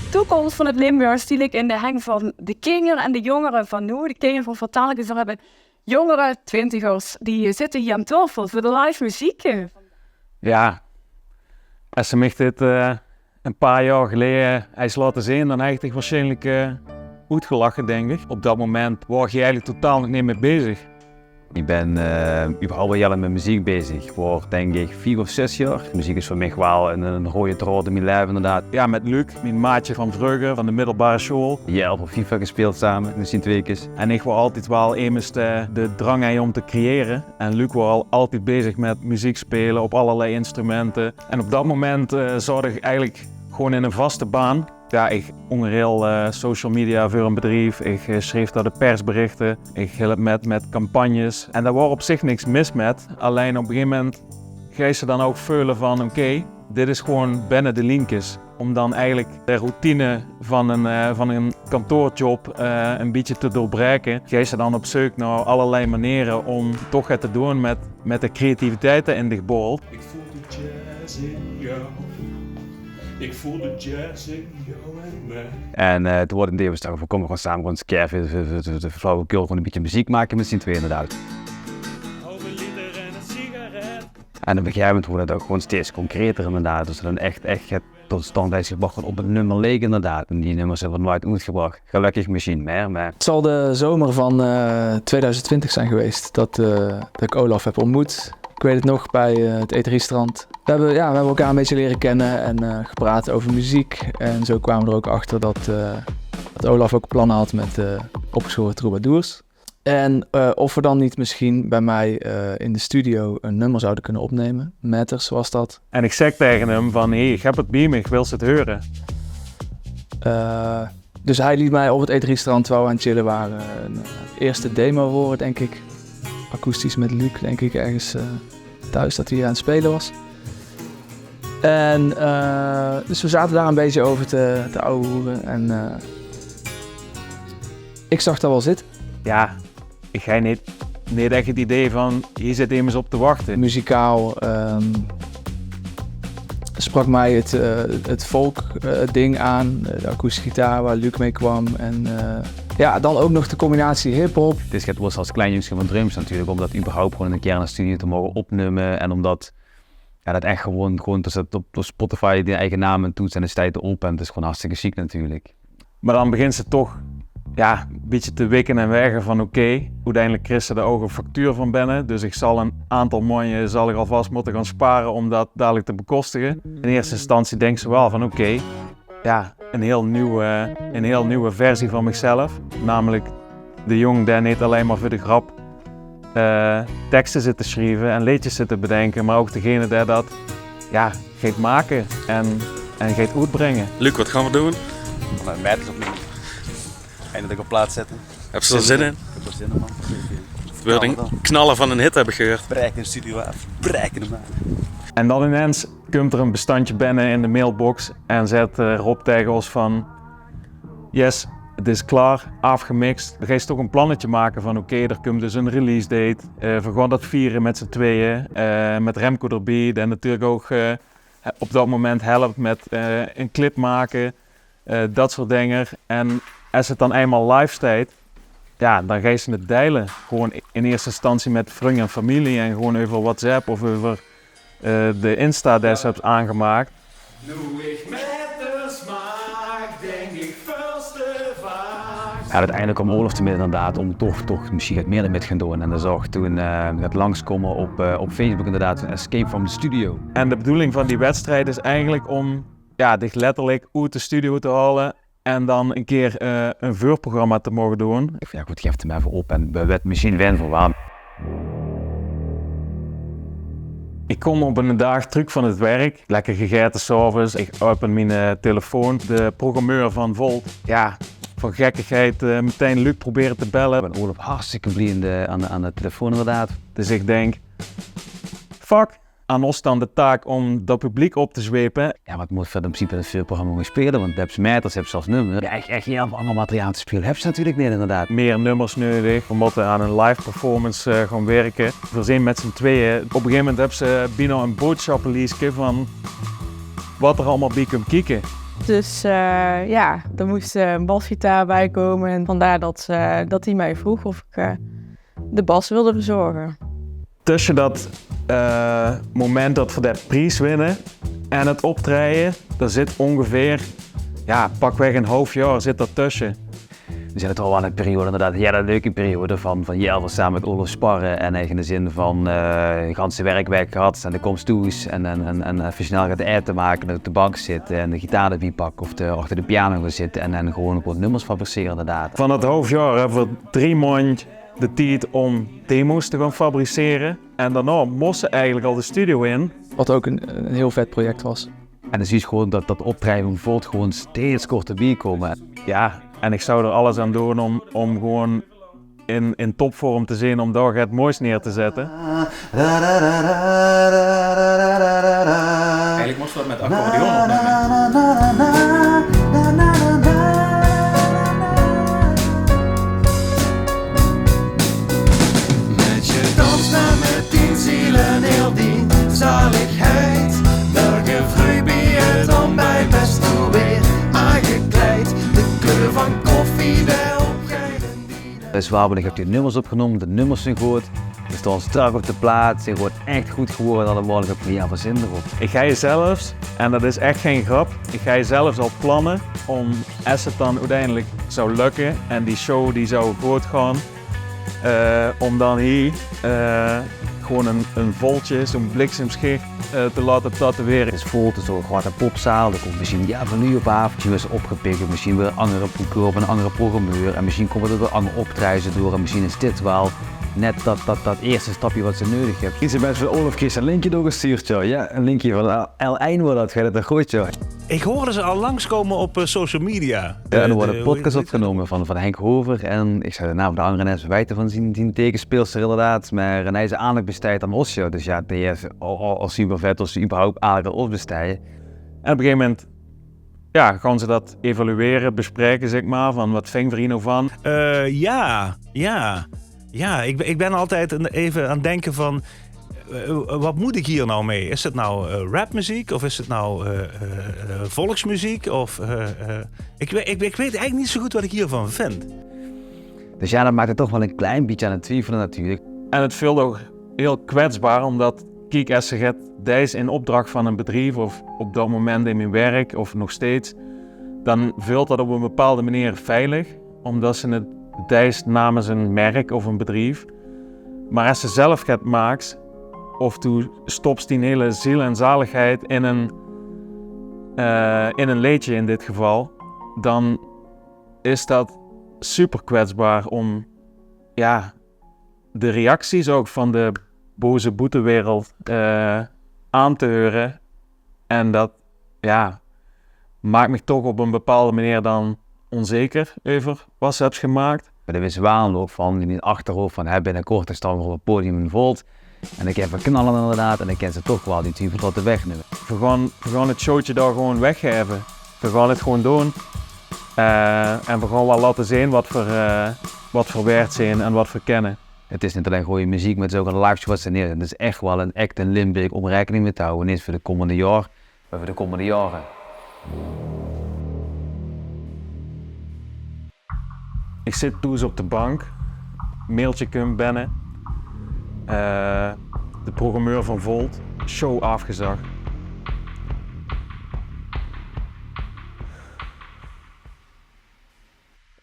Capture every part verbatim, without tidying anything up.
Toekoms van 't Limburgs die ligk in de heng van de kinger en de jóngere van noe. De kinger van Fortale, die zölle höbbe jóngere, twintigers, die zitte hie aan taofel veur de live meziek. Jao, es ze mich dit, eh, e paar jaor geleje hads laote zeen, dan haw ich dich waarsjienlik, eh, oetgelache, dink ich. Op dat moment waor ich eigelik totaal nog neet mit bezig. Ich bön, eh, überhaupt waal jaor mit meziek bezig. Waor, dink ich, veer of zès jaor. Meziek is veur mich waal 'n, 'n roeje draod in mien laeve, inderdaad. Jao, mit Luc, mien maatje van vreuger, van de middelbare sjool. Jao, väöl FIFA gespeeld same, mesjiens twee kier. En ich waor altied waal emes dae de drang haw óm te creëre. En Luc waor al altied bezig mit meziek speule op allerlei instrumente. En op dat moment, eh, zaot ich eigelik gewoon in 'n vaste baan. Jao, ich óngerheel, eh, social media veur e bedrief. Ich, eh, sjreef dao de persberichte. Ich hilp mit, mit campagnes. En dao waor op zich niks mis mit. Allein op e gegeve moment geis se dan ouch veule van: oké, dit is gewoon binne de lienkes. Óm dan eigelik de routine van 'n, eh, van 'n kantoorjob, eh, e bietje te doorbraeke, geis se dan op zeuk nao allerlei maniere óm toch get te doon mit, mit de creativiteit die in dich borrelt. Ich voel de jazz in jou. Ich voel de jazz in jou en mich. En, eh, toen waor 't idee, v'r dachte: v'r kómme gewoon same gewoon 'ns 'ne kier veur, veur, veur, veur de flauwekul gewoon e bietje meziek make mit z'n tweeje, inderdaad. Halve liter en 'n sigaret. En op e gegeve moment woort 't ouch gewoon steeds concreter, inderdaad. Dus dan ech, ech 't tot stand is gebrach op 't nummer Leeg, inderdaad. En die nummers höbbe v'r noeats oetgebrach. Gelökkig mesjiens mieë, mer... 't Zal de zomer van, eh, tweeduizend twintig zeen gewees dat, eh, dat ich Olaf höb óntmoot. Ich weit 't nog, bie, eh, 't E drie-strand. V'r höbbe, jao, v'r höbbe elkaar e bietje liere kinne en, eh, gepraot euver meziek. En zo kwame v'r d'r ouch achter dat, eh, dat Olaf ouch planne had mit, eh, Opgesjore Troubadours. En, eh, of v'r dan neet mesjiens bie mich, eh, in de studio e nummer zouwe kinne opnumme. Matters waor dat. En ich zèk taenge häöm van: hey, ich höb 't bie mich, wils se 't heure? Eh, dus hae leet mich op 't E drie-strand, terwiel v'r aan 't chille wore, 'n, eh, ierste demo hure, dink ich. Akoestisch mit Luc, dink ich, örges, eh, thoes, dat hae aan 't speule waor. En, eh, dus v'r zaote dao e bietje euver te, te ouwehoere. En, eh, ich zag dat waal zitte. Jao, ich haw neet, neet ech 't idee van: hie zit emes op te wachte. Muzikaal, ehm, sprak mich 't, eh, 't folk, eh, ding aan. Eh, de akoestische gitaar, wo Luc mit kwaam. En, eh, jao, dan ouch nog de combinatie hiphop. 't Is get woe se es klein jungske van druims natuurlik, óm dat überhaupt gewoon 'ne kier in 'n studio te moge opnumme en óm dat jao, dat ech gewoon, gewoon te zètte op, op Spotify, dien eige naam en toets en dan steit 'r op en 't is gewoon hartstikke sjiek natuurlik. Mer dan begins se toch, jao, e bietje te wikke en wegke van: oké, oeteindelik kriegs se dao ouch 'n factuur van binne. Dus ich zal 'n aantal mónje, zal ich alvas mótte gaon spare óm dat dalik te bekostige. In ierste instantie dinks se waal van: oké, jao, 'n hiel nuuj, 'n hiel nuuj versie van michzelf. Namelik de jóng dae neet allein mer veur de grap, eh, tekste zit te sjrieve en leedjes zit te bedinke, mer ouch degene dae dat, jao, geit make en, en geit oetbringe. Luc, wat gaon v'r doon? Mien maat is opnuuj. Eindelik op plaat zitte. Höbs se d'r zin in? Ich höb d'r zin in, man. 't Weurt 'ne knaller van 'ne hit, höb ich gehuurd. Braeke de studio aaf. Braeke 'm aaf. En dan inens kump d'r e bestandje binne in de mailbox en zaet, eh, Rob taenge ós van: yes, 't is klaor, aafgemixt. Dan geis se toch e plannetje make van: oké, d'r kump dus 'n release date. Eh, v'r gaon dat viere mit z'n tweeje. Eh, mit Remco d'rbie, dae natuurlik ouch, eh, op dat moment help mit, eh, 'n clip make. Eh, dat soort dinger. En es 't dan einmaol live steit, jao, dan geis se 't deile. Gewoon in ierste instantie mit vrunj en femilie en gewoon euver WhatsApp of euver, eh, de Insta dae se höbs aangemaak. Noe ich Matters maak, dink ich väöls te vaak. Jao, oeteindelik kwaam Olaf d'rmit inderdaad óm toch, toch mesjiens get mieë d'rmit te gaon doon. En dae zaog toen, eh, 't langskómme op, eh, op Facebook inderdaad van Escape from the Studio. En de bedoeling van die wedstrijd is eigelik óm jao, dich letterlik oet de studio te haole en dan 'ne kier, eh, e veurprogramma te moge doon. Ich vin, jao good, gaef 't mer effe op en wae weit, mesjiens wint v'r waal. Ich kóm op 'nen daag trök van 't werk, lekker gegaete 's aoves. Ich open mien, eh, telefoon. De programmeur van Volt, jao, van gekkigheid, eh, metein Luc probere te belle. En Olaf hartstikke blie aan de, aan de, aan de telefoon inderdaad. Dus ich dink: fuck, aan ós dan de taak om dat publiek op te zwepe. Jao, wat mós te in principe in 't veurprogramma gaon speule? Want de höbs meters, de höbs zelfs nummers. Jao, ech, ech hiel väöl anger materiaal te speule höbs te natuurlik neet, inderdaad. Mier nummers neudig. Veer mótte aan 'n live performance, eh, gaon wirke. Veer zeen mit z'n twieë. Op e gegeve moment höbs te bienao e boodsjappelieske van wat d'r allemaol bie kump kieke. Dus, eh, jao, d'r mós, eh, 'n basgitaar bie kómme. En vandaar dat, eh, dat ie mich vroog of ik, eh, de bas wilde verzorge. Tösse dat, eh, moment dat veer de pries winne en 't optraeje, dao zit óngeveer, jao, pakweg e haof jaor zit dao tösse. Veer zeen toch waal in 'n periode, inderdaad, jao, 'n leuke periode van, van hiel väöl same mit Olof sparre en eigelik in de zin van, eh, de ganse werkwaek gehad en dan kóms te thoes en, en, en, en effe snel get aete make en op de bank zitte en de gitaar d'rbie pakke of de, achter de piano gaon zitte en, en gewoen, gewoen nummers fabricere, inderdaad. Van dat haof jaor höbbe veer drie maondj de tied om demo's te gaon fabricere. En daonao mós te eigelik al de studio in. Wat ouk e, e hiel vet project waas. En dan zuus te gewoen dat, dat optraeje van Volt gewoen steeds korter bie kómme. Jao, en ik zou d'r alles aan doon om, om gewoen in, in topvorm te zeen om dao get moois neer te zette. Eigelik mós te dat mit accordeon opnumme. Mit je dans en mit dien ziel en hiel dien zaligheid. Dao gevreugd bie 't ontbijt bès toe weer aangekleid. De kleur van koffie, de opgave. Dus Zwabeling haet die nummers opgenómme, de nummers zeen good. Ze staon strak op de plaat, zeen gewoen ech good gewore allemaol. Ik höb hiel väöl zin d'rop. Ik gaon zelfs, en dat is ech gein grap, ik gaon zelfs al planne om, es 't dan oeteindelik zou lökke en die show die zou good gaon, eh, om dan hie, eh, gewoen e, e Voltje, zoe'n bliksemschicht, eh, te laote tatoeëre. 't Is Volt, 't is zoe'n groete popzaal, dao kump mesjiens hiel väöl luuj op aaf. Mesjiens weurt ze opgepik, mesjiens weer anger parcours of 'nen angere programmeur. En mesjiens kómme d'r weer anger optraejes door. En mesjiens is dit waal net dat, dat, dat ierste stapje wat ze neudig höbbe. Ze höbbe bès väöl Olof, Chris en Linkje doorgestuurd, jao. Jao, en Linkje van L, L1 waor dat, geit 't nog good, jao. Ik hoorde ze al langskomen op, eh, social media. Jao, en d'r woort 'ne podcast opgenómme van, van Henk Hover. En ik zou de naam van de angere neet ins weite van zien, zien tegenspeelster inderdaad. Mer, eh, hae is aandacht besteid aan Osjo. Dus jao, die is al, al, al super vet dat ze überhaupt aandacht aan ós besteie. En op e gegeve moment, jao, gaon ze dat evaluere, bespraeke, zeg maar, van wat vinge veer hie noe van? Eh, jao, jao. Jao, ik, ik bin altied e, effe aan 't dinke van, eh, wat mót ik hie noe mei? Is 't noe, eh, rapmeziek of is 't noe, eh, eh, eh, volksmeziek? Of, eh, eh, ik, we-, ik, ik weit eigelik neet zoe good wat ik hievan vin. Dus jao, dat maak 't toch waal e klein bietje aan 't twiefele natuurlik. En 't veult ouk hiel kwetsbaar, omdat, kiek, es se get deis in opdrach van e bedrief of op dat moment in mien werk of nog steeds, dan veult dat op 'n bepaalde meneer veilig, omdat se 't deis namens e merk of e bedrief. Mer es se zelf get maaks, of doe stops dien hiele ziel en zaligheid in e, eh, in e leedje in dit geval, dan is dat super kwetsbaar om, jao, de reacties ouk van de boze boetewereld, eh, aan te heure. En dat, jao, maak mich toch op 'n bepaalde meneer dan onzeker euver wat se höbs gemaak. Mer d'r is waal nog van, in mien achterhoof van, hè, binnekort staon veer op 't podium in Volt. En dan kins se knalle inderdaad, en dan kins se toch waal die twiefel oet de waeg numme. Veer gaon, veer gaon 't showtje dao gewoen weggaeve. Veer gaon 't gewoen doon. Eh, en veer gaon waal laote zeen wat veer, eh, wat veer waerd zeen en wat veer kinne. 't Is neet allein gooj meziek, mer 't is ouk 'n live show wat se neerzèts. 't Is ech waal 'n act in Limburg om raekening mit te hawwe. Neet veur de kómmende jaor, mer veur de kómmende jaore. Ik zit thoes op de bank. Mailtje kump binne. Eh, de programmeur van Volt. Show aafgezag.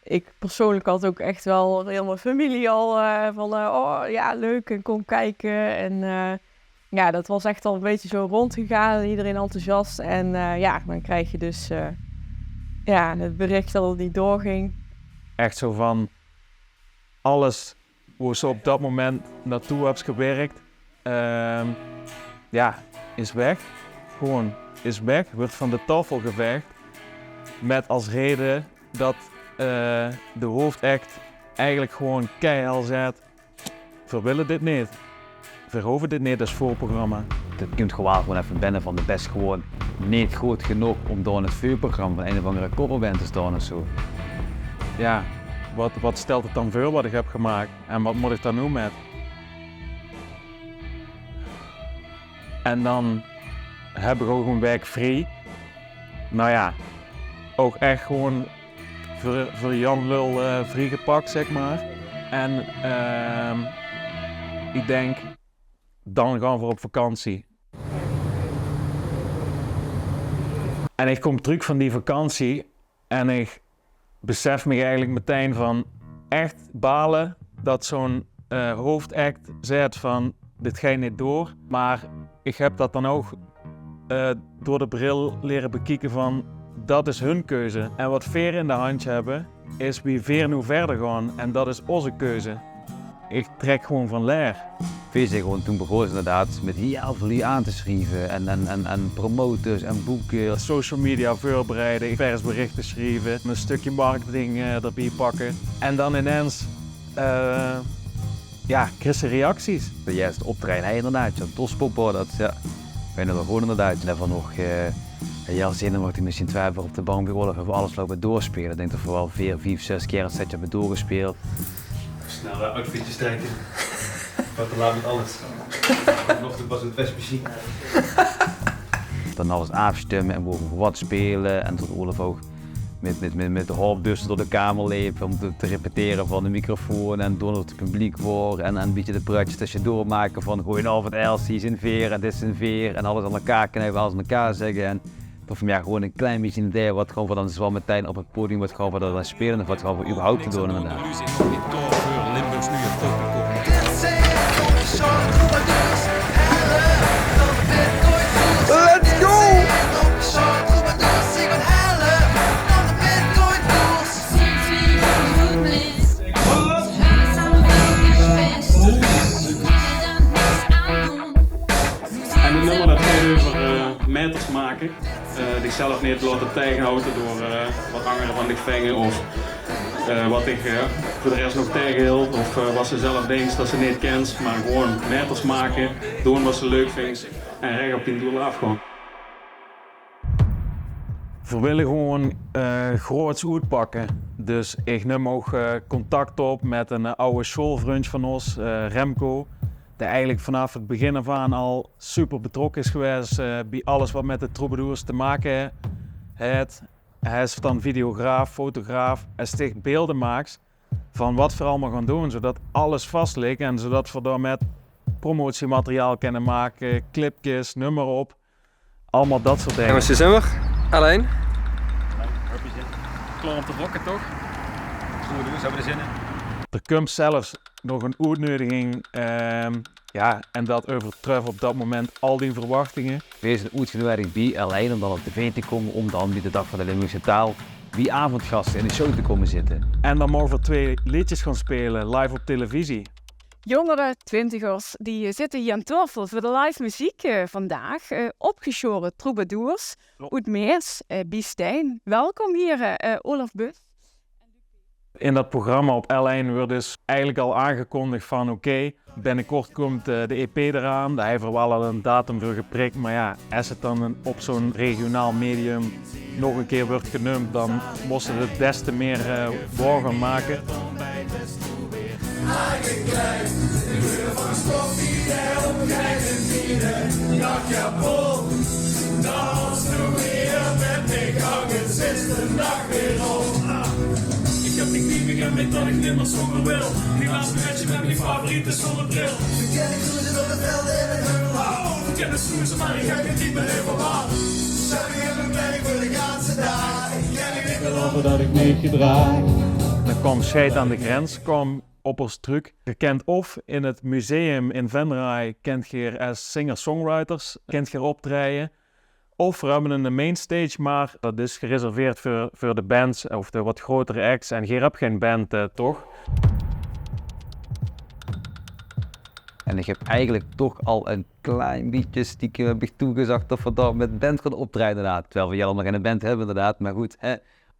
Ik persoonlijk had ook echt wel heel mijn familie al, eh, van, eh, "Oh ja, leuk, en kom kijken." En, eh, ja, dat was echt al een beetje zo rondgegaan. Iedereen enthousiast. En, eh, ja, dan krijg je dus, eh, ja, het bericht dat het niet doorging. Echt zo van alles wo se op dat moment naartoe hebt gewerkt, ehm, ja, is weg. Gewoon is weg, wordt van de tafel geveegd. Met als reden dat, eh, de hoofdact eigenlijk gewoon keihel zegt: "Veer wille dit neet. Veer hove dit neet es voorprogramma." Det kump gewoon waal gewoon effe binne van: de bès gewoon neet good genóg óm dao in 't veurprogramma van ein of anger coverband te staon of zo. Ja, wat, wat stelt het dan veur wat ik heb gemaakt en wat moet ik daar nu met? En dan heb ik ook een week vrij. Nou ja, ook echt gewoon veur, veur Jan Lul eh, vriegepakt, zeg maar. En ehm, ik denk, dan gaan we op vakantie. En ik kom terug van die vakantie en ik besef me eigenlijk meteen van echt balen dat zo'n eh, hoofdact zegt van dit gaat niet door. Maar ik heb dat dan ook eh, door de bril leren bekijken van dat is hun keuze. En wat veer in de hand hebben, is wie veer nu verder gaan. En dat is onze keuze. Ik trek gewoon van leer. Veer zien gewoon toen begonnen inderdaad met hiel veel aan te schrijven. En, en, en, en promotors en boeken. Social media voorbereiden, persberichten schrijven, een stukje marketing eh, erbij pakken. En dan ineens eh, ja, kriss se reacties. De juiste optreden, hè, inderdaad. Zo'n tospop, hoor, dat, ja. Ik weet nog wel gewoon inderdaad. En daarvan nog, eh, ja, zin om misschien twee uur op de bank bij Olaf over alles lopen doorspelen. Ik denk dat we wel veer, vijf, zes keer het setje hebben doorgespeeld. Snel eh, outfitjes trekken. Wat te laat met alles. Nog de pas het best misschien. Dan alles afstemmen en we over wat spelen. En tot Olaf ook met, met, met, met de hoopbussen door de kamer lepen om te, te repeteren van de microfoon en doen of het publiek voor en, en een beetje de praatjes tussendoor maken van goedenavond Els, hier zijn veer en dit zijn veer en alles aan elkaar knuiven, alles aan elkaar zeggen en toch van ja, gewoon een klein beetje een idee wat gewoon we dan zowel meteen op het podium wat gaan we dan spelen of wat gaan we überhaupt te doen inderdaad. Let's go! En het nummer dat gaat over eh, meters maken. Eh, zichzelf niet laten tegenhouden door eh, wat anderen van dich vinden of eh, wat dich eh, voor de rest nog tegenhield of eh, wat ze zelf denkt dat ze niet kent. Maar gewoon meters maken, doen wat ze leuk vindt en recht op die doel afgaan. Veer wille gewoon eh groots oetpakke. Dus ich num ouch eh contact op mit eine awwe sjoolvrundj van ós, eh Remco, dae eigelik vanaaf 't begin aaf aan al super betrokke is gewaes eh bie alles wat mit de Troubadours te make haet. Hae is dan videograaf, fotograaf, es dich beelde maaks van wat veer allemaol gaon doon, zoedat alles vas ligk en zoedat veer dao mit promotiemateriaal kinne make, clipjes, num mer op. Allemaol dat soort dinger. Jonges, dao zeen v'r. Allein. Klaor óm te rocke, toch? Good, jonges, höbbe v'r d'r zin in? D'r kump zelfs nog ein oetneudiging, ehm, jao, en dat euvertröf op dat moment al die verwachtinge. Veer zeen oetgeneudig bie L1 óm dan op tv te kómme, óm dan bie de Dag van de Limburgse Taal bie aovendgaste in de show te kómme zitte. En dan moge v'r twee leedjes gaon speule, live op televisie. Jongere, twintigers, die zitte hie aan taofel veur de live meziek eh vandaag. Eh, opgesjaore troubadours oet Meers, eh, bie Stijn. Welkom hie, eh, Olaf Bus. In dat programma op L1 weurt dus eigelik al aangekondig van, oké, binnekort kump eh de EP d'raan. Dao höbbe v'r waal al ein datum veur geprik, mer jao, es 't dan op zoe'n regionaal medium nog ein kier weurt genump, dan mós 't 't des te mier eh waor gaon make. Ich höb dich lief, ich höb mich dat ich nimmer zónger wil. Helaas, mèt dich bön ich mien favoriete zonnebril. Veer kinne snoeze, mer ich höb dich neet mier euverwaal. Sorry, ich höb ein planning veur de ganse daag. Ich kin neet mier geluive dat ich mich gedraag. Dan kaom Scheit aan de Grens, kaom op ós trök. Geer kint of in 't museum in Venray, kint geer es singer-songwriters, kint geer optraeje. Of veer höbbe 'n mainstage, mer dat is gereserveerd veur, veur de bands of de wat grotere acts. En geer höb gein band, eh, toch? En ich höb eigelik toch al ein klein bietje stiekem höb ich toegezag dat veer dao mit band gaon optraeje, inderdaad. Terwiel veer hielemaol gein band höbbe, inderdaad. Mer good, hè.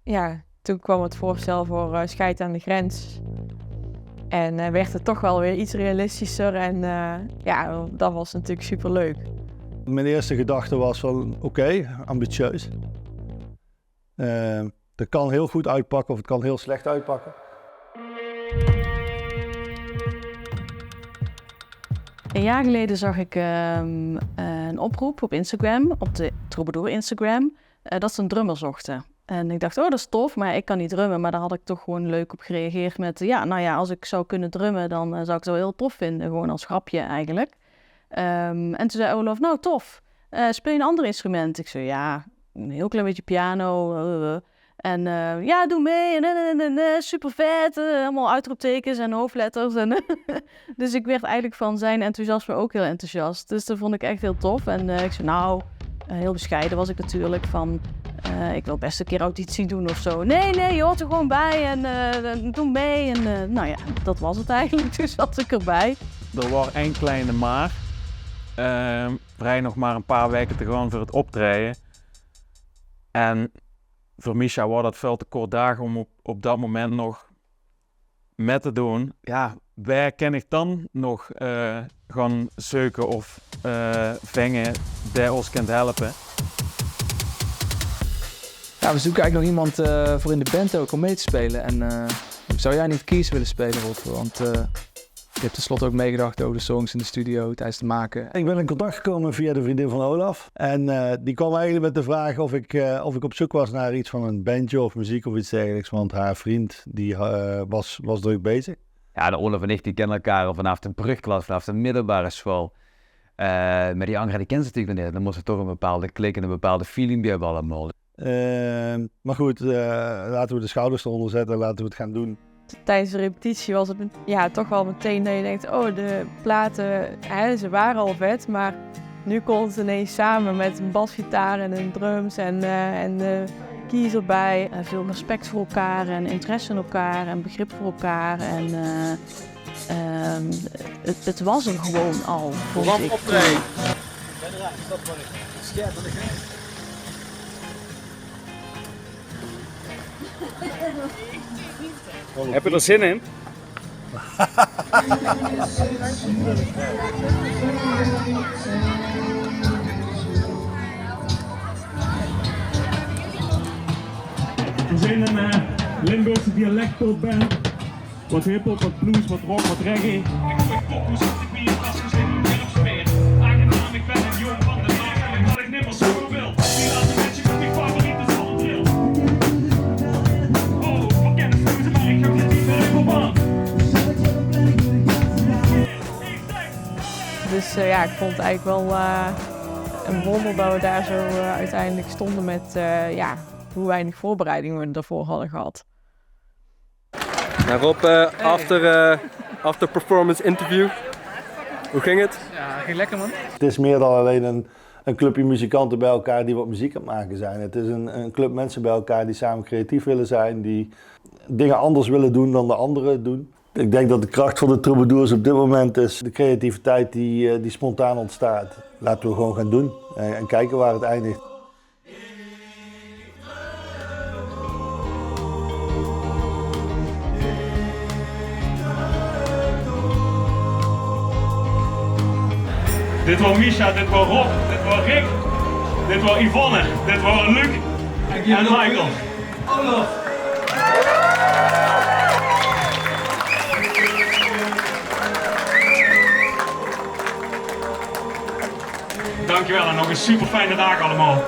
Ja, toen kwam het voorstel voor eh, Scheit aan de Grens. En eh, werd het toch wel weer iets realistischer. En eh, ja, dat was natuurlijk superleuk. Mijn eerste gedachte was van: oké, ambitieus. Eh, dat kan heel goed uitpakken of het kan heel slecht uitpakken. Een jaar geleden zag ik ehm, eh, een oproep op Instagram, op de Troubadour Instagram, eh, dat ze een drummer zochten. En ik dacht, oh, dat is tof, maar ja, ik kan niet drummen. Maar daar had ik toch gewoon leuk op gereageerd met, ja, nou ja, als ik zou kunnen drummen, dan eh, zou ik het wel heel tof vinden. Gewoon als grapje eigenlijk. Ehm, en toen zei Olaf, nou, tof. Eh, speel je een ander instrument? Ik zei, ja, een heel klein beetje piano. Eh, eh. En eh, ja, doe mee. En, en, en, en, en, super vet. Eh, allemaal uitroeptekens en hoofdletters. En dus ik werd eigenlijk van zijn enthousiasme ook heel enthousiast. Dus dat vond ik echt heel tof. En eh, ik zei, nou, eh, heel bescheiden was ik natuurlijk. Van, eh, ik wil best een keer auditie doen of zo. Nee, nee, je hoort er gewoon bij. En eh, doe mee. En eh, nou ja, dat was het eigenlijk. Toen zat ik erbij. D'r waor ein kleine maar. Ehm, v'r hawwe nog maar ein paar waeke te gaon veur 't optraeje. En veur Misha waor dat väöl te kort daag om op, op dat moment nog mèt te doon. Jao, wae kin ich dan nog eh, gaon zeuke of eh, vinge dae ós kint helpe? Ja, we zoeken eigenlijk nog iemand eh, voor in de band ook om mee te spelen. En eh, zou jij niet keys willen spelen, Rob? Want eh, je hebt tenslotte ook meegedacht over de songs in de studio tijdens het maken. Ik ben in contact gekomen via de vriendin van Olaf. En eh, die kwam eigenlijk met de vraag of ik, eh, of ik op zoek was naar iets van een bandje of muziek of iets dergelijks. Want haar vriend die, eh, was, was druk bezig. Ja, de Olaf en ich die kenne elkaar al vanaf de brugklas, vanaf de middelbare school. Eh, maar die andere die kende ze natuurlijk nog niet. Dan moest er toch een bepaalde klik en een bepaalde feeling bij hebben allemaal. Ehm, maar goed, eh, laten we de schouders eronder zetten en laten we het gaan doen. Tijdens de repetitie was het met- ja, toch wel meteen dat je denkt, oh, de platen, hè, ze waren al vet, maar nu konden ze ineens samen met een basgitaar en een drums en, eh, en de keys erbij. Eh, veel respect voor elkaar en interesse in elkaar en begrip voor elkaar. En eh, ehm, het, het was er gewoon al, vond ik. Heb je er zin in? We zijn een eh, Limburgse dialectpopband. Wat hiphop, wat blues, wat rock, wat reggae. Ik gooi pokoes op de bierkast, we zijn een dorpsfeer. Aangenaam, ik ben een jong van de nacht en ik had ik nimmer zo wil. Die laatste mensen met die favoriete zonnebrillen. Oh, we kennen smoesen, maar ik ga met die weer op aan. Dus eh, ja, ik vond het eigenlijk wel eh, een wonder dat we daar zo eh, uiteindelijk stonden met eh, ja, hoe weinig voorbereiding we daarvoor hadden gehad. Nou Rob, eh, after, eh, after performance interview. Hoe ging het? Ja, ging lekker man. Het is meer dan alleen een, een clubje muzikanten bij elkaar die wat muziek aan het maken zijn. Het is een, een club mensen bij elkaar die samen creatief willen zijn, die dingen anders willen doen dan de anderen doen. Ik denk dat de kracht van de Troubadours op dit moment is de creativiteit die, eh, die spontaan ontstaat. Laten we gewoon gaan doen en, en kijken waar het eindigt. Dit waor Misha, dit waor Rob, dit waor Rick, dit waor Yvonne, dit waor Luc en Michael. Dankjewel en nog een super fijne daag allemaal.